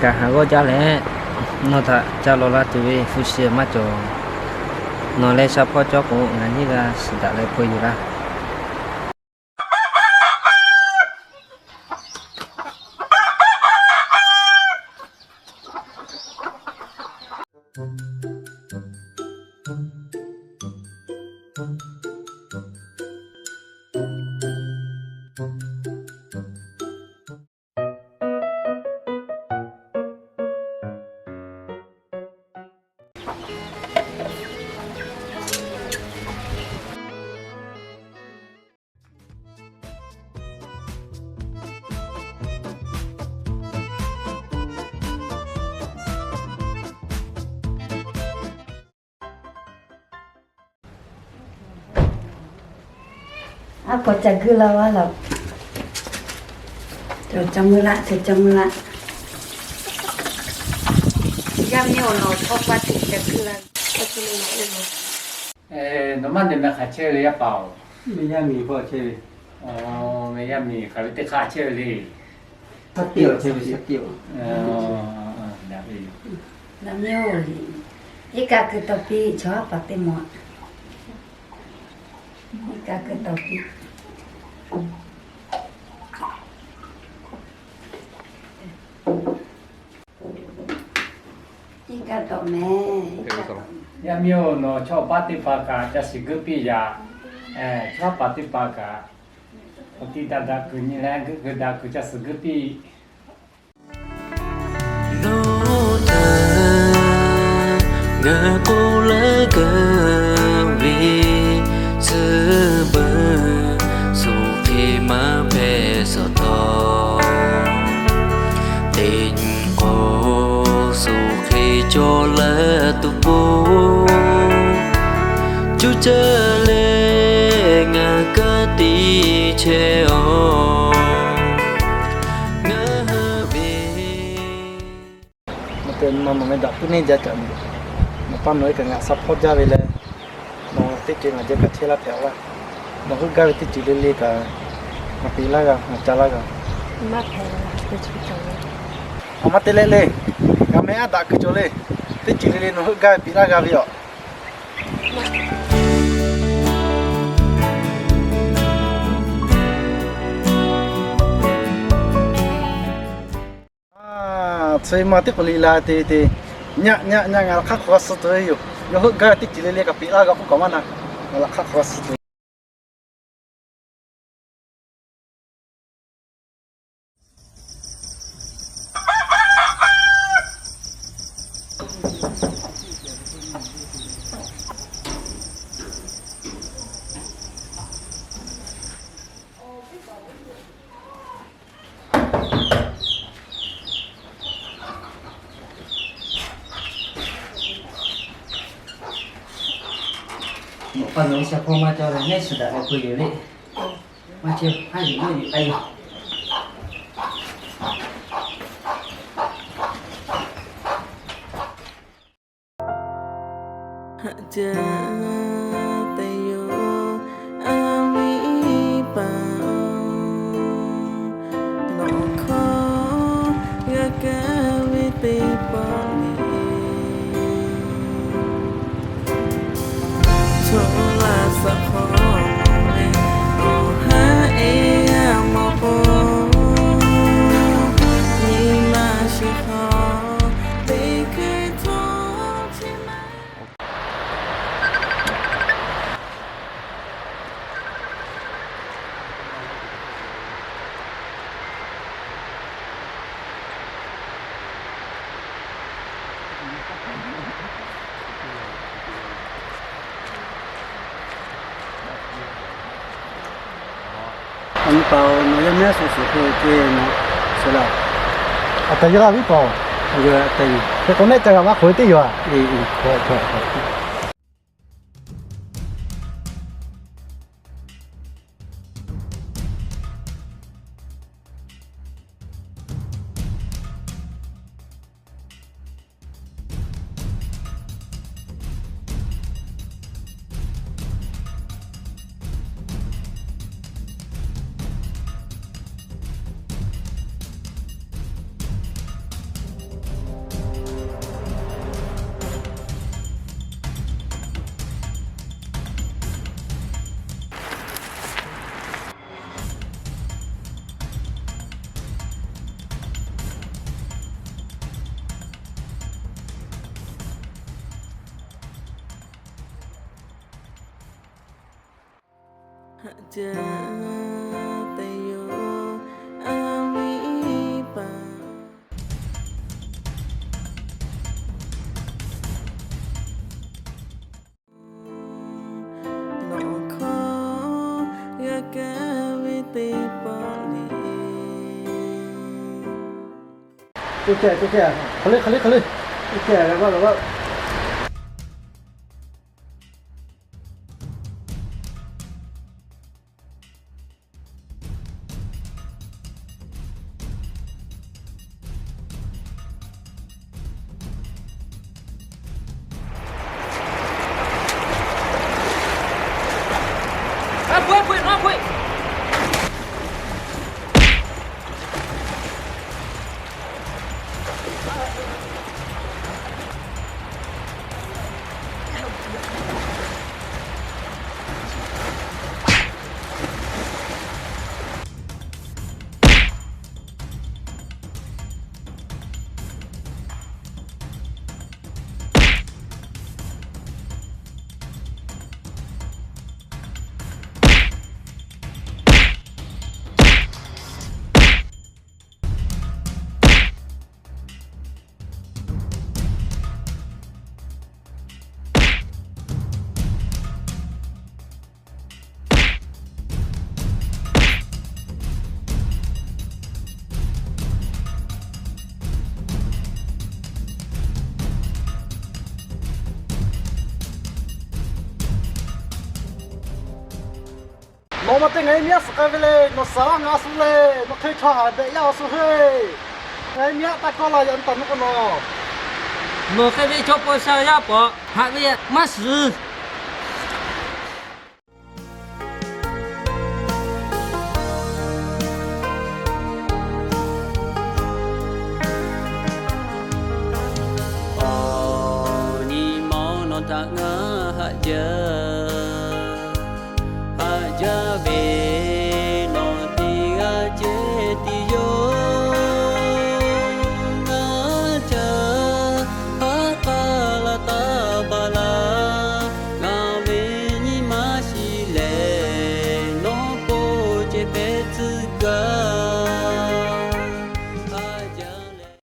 Kaꞈ haˍ g'awˇ jaˇ leh, nawˬ htaꞈ ca law la tuˬ ve hpu shi maˇ cawˬ. Nawˬ leh sha hpawˇ cawˇ k'o, ngaˬ nyiˇ g'aˇ suhˍ daꞈ leh hpaw yuˬ laˇ. Aˉ k'aw ca guiˇ laˇ vaˇ laˬ. Cawˬ ca meuˇ laˆ, cawˬ ca meuˇ laˆ. Yaˇ miˇ-oˬ, nawˬ chaw pa teˇ ca guiˇ laˇ. Nawˬ maˇ nehˬ meh hk'aˬ chehˇ ve le, yaˇ paˍ-oˬ? Yaˇ miˇ hpawˇ chehˇ ve. Yaˇ miˇ hk'aˬ ve teˇ hk'aˇ chehˇ ve le. Naˬ miˇ-oˬ, iˉ kaˆ keu tawˍ piˇ, chaw haˉ paˍ teˇ mawˬ. Iˉ kaˆ keu tawˍ piˇ. Iˉ kaˆ tawˍ meh. Yaˇ miˇ-oˬ, nawˬ chaw paˍ teˇ hpaˍ kaꞈ ca shiˍ guiˇ piˇ yaꞈ. Chaw haˉ paˍ teˇ hpaˍ kaꞈ, awˬ tiˉ daꞈ daꞈ kuiˬ nyi leh, guiˇ kuiˬ daꞈ kuiˬ ca shiˍ guiˇ piˇ. Nawˬ hui ngaˬ k'oˆ leh gaˬ ve tcuh beuꞈ, suh hk'e maˇ hpehꞈ suh taw. Teˇ nyi k'o, suh hk'e cawˬ leh tuˬ po, cuˇ caˇ leh ngaˬ kaꞈ tiˇ chehˇ-oˬ. Ngaˬ hui ve, nawˬ te nawˬ nawˬ meh daꞈ puiˉ neˇ jaˇ caꞈ miˬ. Nawˬ pa nawˬ-e kaꞈ ngaˬ sha hpawˇ jaˇ ve leh, nawˬ teˇ ceuˬ ngaˬ jehˇ kaꞈ chehˇ laˇ hpehꞈ-a laˇ. Nawˬ heuˆ gaˇ ve teˇ ceuˬ le le kaꞈ, ngaˬ peꞈ laˇ g'a, ngaˬ ca laˇ g'a. Maˇ te leh le, ngaˬ meh aˉ daꞈ kuiˬ cawˬ le. Teˇ ceuˬ le le nawˬ heuˆ gaˇ ve peꞈ laˇ g'a ve yoˬ. Tcuh ma teˇ k'oˍ le la te te, nyaˆ nyaˆ nyaˆ ngaˬ laꞈ hk'aˇ hk'awꞈ g'a suh tuˬ ve yoˬ. Yawˇ heuˆ gaˇ ve teˇ ceuˬ le le kaꞈ peꞈ laˇ g'a k'oˆ kaꞈ maˇ na, ngaˬ laꞈ hk'aˇ hk'awꞈ g'a suh tuˬ. Nawˬ pa nawˬ-e sha hpawˇ maˇ cawˬ leh, neˇ suhˍ daꞈ leh peu yoˬ le. Maˇ chehˇ, haˉ yuˬ maˇ yuˬ k'ai yoˬ. Haꞈ jaˇ te yoˬ, a viˉ paˍ-oˬ, nawˬ hkawˇ g'a kaˇ ve teˇ pawˆ le. Chaw laˇ suhˍ hk'aw ve awˬ haˉ eˬ a mawˬ k'o, nyi ma shiˍ hk'aw teˇ hkeh htawˇ chi ma. Aˬ nyi paˍ-oˬ, nawˬ yaˇ miˇ aˉ shuˍ shuˍ hk'e ce nawˬ suhˍ laˇ. Aˬ tehˬ yaˇ laˇ viˉ paˍ-oˬ, aˬ yawˇ aˬ tehˬ yoˬ. Hk'e k'o, nehˆ ca g'a maˇ hk'oꞈ-e teˇ yoˬ aꞈ. Aꞈ caˇ te yoˬ, a miˉ paˍ. Nawˬ hkawˇ g'a kaˇ ve teˇ pawˆ le. Ceh ceh, hk'aˬ le hk'aˬ le hk'aˬ le. Ceh ceh, g'a g'a g'a. Nawˬ maˇ te ngaˬ hui miˇ aˉ suhˍ k'ai ve le. Nawˬ saˍ laˇ ngaˬ a shu le. Nawˬ hk'e chaw haˍ dehꞈ yaˇ a shu heˆ. Ngaˬ hui miˇ aˉ taˇ kawˆ la yaꞈ nyi taˍ nuˇ k'o nawˬ, nawˬ hk'e ve chaw paw sha yaˇ paˍ haꞈ ve maˇ shiˍ. Awˬ nyi ma nawˬ htaꞈ ngaˬ haꞈ jaˇ, haꞈ jaˇ ve